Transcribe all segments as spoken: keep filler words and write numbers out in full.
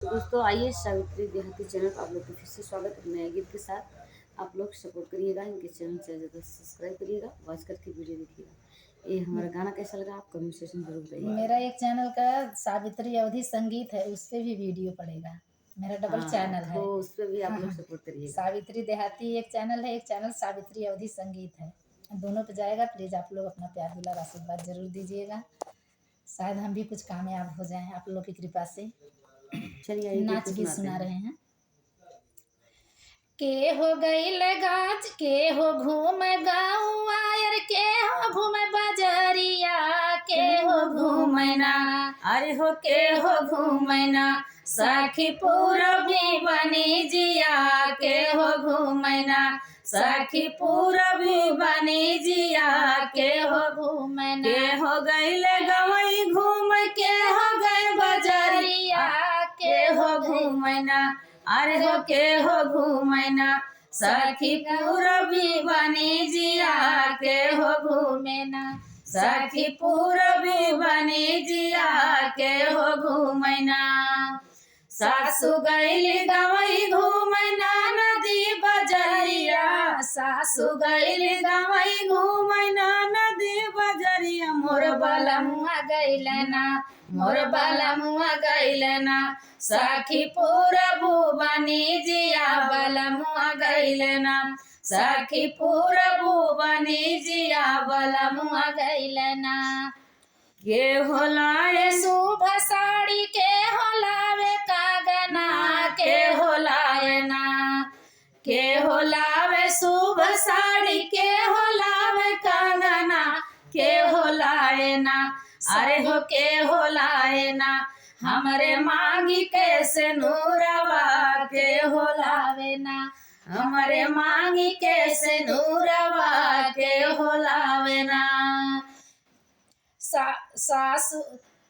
तो दोस्तों, आइए सावित्री देहाती चैनल पर आप लोग को फिर से स्वागत है नए गीत के साथ। आप लोग सपोर्ट करिएगा, इनके चैनल से ज़्यादा सब्सक्राइब करिएगा, वॉच करके वीडियो देखिएगा। ये हमारा गाना कैसा लगा, आप कमेंट सेक्शन जरूर बताइएगा। मेरा एक चैनल का सावित्री अवधी संगीत है, उस पे भी वीडियो पड़ेगा। मेरा डबल हाँ, चैनल है। तो उस पे भी आप लोग हाँ। सपोर्ट करिएगा। सावित्री देहाती एक चैनल है, एक चैनल सावित्री अवधी संगीत है। दोनों पे जाएगा, प्लीज आप लोग अपना प्यार, दुलार, आशीर्वाद जरूर दीजिएगा। शायद हम भी कुछ कामयाब हो जाएं आप लोग की कृपा से। चलिए, आइए, नाच गीत सुना रहे हैं। के हो गइल गाछ, के हो घूम गाँव आयर, के हो घूम बजरिया, के हो घूमना, अरे हो के हो घूमना, सखी पूरबी बनी जिया, के हो घूमना, सखी पूरबी बनी जिया, के हो घूमना, के हो गइल गवई घूम, के हो गए बजरिया, के हो घूमना, अरे हो के हो घूमना, सखी पूरबी बनी जिया, के हो घूमना, सखी पूरबी बनी जिया, के हो घूमना। सासु गइली गवई घूमना नदी बजरिया, सासु गइली गवई घूमना नदी बजरिया, मोर बलमुआ गइलना, मोर बलमुआ गइलना, सखी पूरबू बनी जिया, बलमुआ गइलना, सखी पूरबू बनी जिया, बलमुआ गइलना। के हो लाए शुभ साड़ी, के हो लावे कंगना, के हो लाए ना, के हो लावे शुभ साड़ी, के हो लावे कंगना, के हो लाए ना, अरे हो के हो लाए ना, हमरे मांगी के सेनुरवा, के हो लावे ना, हमरे मांगी के सेनुरवा, के हो लावे ना। सा-, सासु,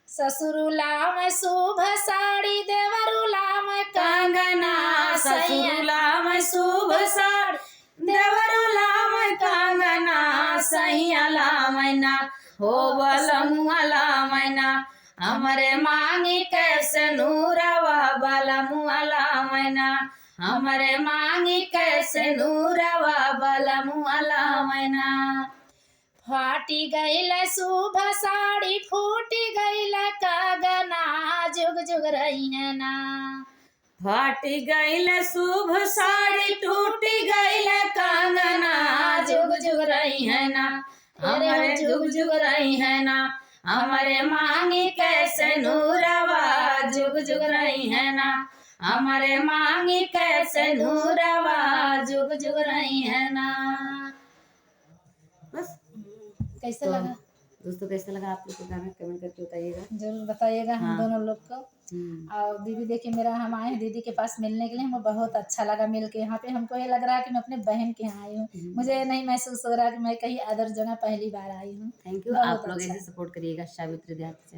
ससुरु लावै शुभ साड़ी, देवरु लावै कंगना। ससुरु लावै शुभ साड़ी, देवरु लावै कंगना। सैया लावै ना, हो बलमुआ लावै ना, हमरे मांगी के सेनुरवा, बलमुआ लावै ना, हमरे मांगी के सेनुरवा, बलमुआ लावै ना। फाटी गइल शुभ साड़ी, फूटी गइल कंगना, जुग जुग रहिहैं ना। फाटी गइल शुभ साड़ी, टूटी गइल कंगना, जुग जुग रहिहैं ना, हमरे जुग जुग रहिहैं ना, हमरे मांगी के सेनुरवा, जुग जुग रहिहैं ना, हमरे मांगी के सेनुरवा, जुग जुग रहिहैं ना। बस। कैसा तो लगा? दोस्तों, कैसा लगा आप लोग को गाना, कमेंट करके बताइएगा। जरूर बताइएगा हम हाँ। दोनों लोग को। हम्म। और दीदी, देखिए, मेरा, हम आए हैं दीदी के पास मिलने के लिए, हमें बहुत अच्छा लगा मिल के यहाँ पे। हमको ये लग रहा है कि मैं अपने बहन के यहाँ आई हूँ। हम्म। मुझे नहीं महसूस हो रहा कि मैं कहीं अदर जगह पहली बार आई हूँ। Thank you। बहुत आप लोग अच्छा। ऐसे सपोर्ट करिएगा सावित्री देहाती।